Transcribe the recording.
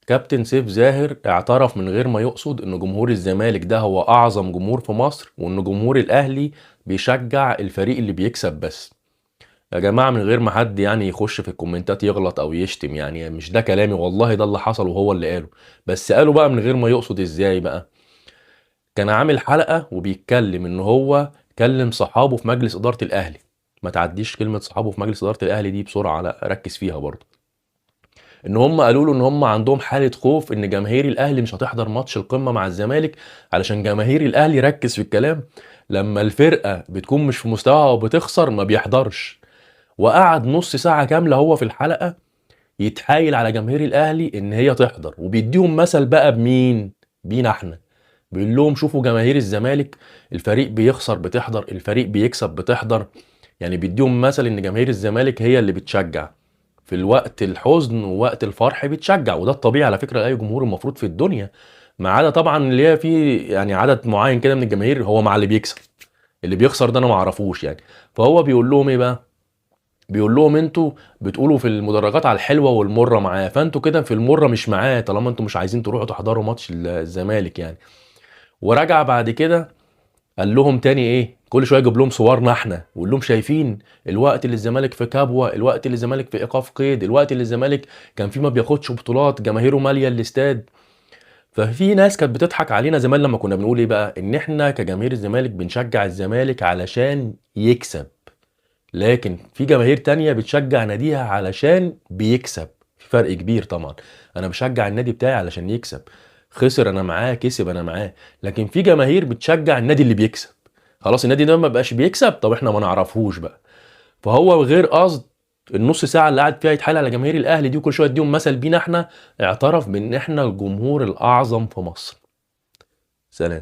كابتن سيف زاهر اعترف من غير ما يقصد ان جمهور الزمالك ده هو اعظم جمهور في مصر، وان جمهور الاهلي بيشجع الفريق اللي بيكسب بس. يا جماعة من غير ما حد يعني يخش في الكومنتات يغلط او يشتم، يعني مش ده كلامي والله، ده اللي حصل وهو اللي قاله، بس قاله بقى من غير ما يقصد. ازاي بقى؟ كان عامل حلقة وبيتكلم ان هو كلم صحابه في مجلس ادارة الاهلي. ما تعديش كلمة صحابه في مجلس ادارة الاهلي دي بسرعة، لا ركز فيها برضه. ان هم قالوا له ان هم عندهم حالة خوف ان جماهير الاهلي مش هتحضر ماتش القمة مع الزمالك، علشان جماهير الاهلي، ركز في الكلام، لما الفرقة بتكون مش في مستواها وبتخسر ما بيحضرش. وقعد نص ساعة كاملة هو في الحلقة يتحايل على جماهير الاهلي ان هي تحضر، وبيديهم مثل بقى بمين؟ بينا احنا. بيقول لهم شوفوا جماهير الزمالك، الفريق بيخسر بتحضر، الفريق بيكسب بتحضر. يعني بيديهم مثل ان جماهير الزمالك هي اللي بتشجع في الوقت الحزن ووقت الفرح بتشجع، وده الطبيعي على فكرة لاي جمهور المفروض في الدنيا، ما عدا طبعا اللي هي في يعني عدد معين كده من الجماهير هو مع اللي بيكسب، اللي بيخسر ده انا ما اعرفوش يعني. فهو بيقول لهم ايه بقى؟ بيقول لهم انتوا بتقولوا في المدرجات على الحلوة والمرة معاه، فانتوا كده في المرة مش معاه طالما انتوا مش عايزين تروحوا تحضروا ماتش الزمالك يعني. ورجع بعد كده قال لهم تاني ايه؟ كل شوية يجيب لهم صورنا احنا ويقول لهم شايفين الوقت اللي الزمالك في كابوه، الوقت اللي الزمالك في ايقاف قيد، الوقت اللي الزمالك كان فيه ما بياخدش بطولات، جماهيره ماليه الاستاد. ففي ناس كانت بتضحك علينا زمان لما كنا بنقول ايه بقى؟ ان احنا كجماهير الزمالك بنشجع الزمالك علشان يكسب، لكن في جماهير تانية بتشجع ناديها علشان بيكسب. في فرق كبير طبعا. انا بشجع النادي بتاعي علشان يكسب، خسر انا معاه، كسب انا معاه. لكن في جماهير بتشجع النادي اللي بيكسب، خلاص النادي ده ما بقاش بيكسب، طب احنا ما نعرفهوش بقى. فهو غير قصد النص ساعة اللي قعد فيها يتحايل على جماهير الاهلي دي وكل شوية يديهم مثل بينا احنا، اعترف بان احنا الجمهور الاعظم في مصر. سلام.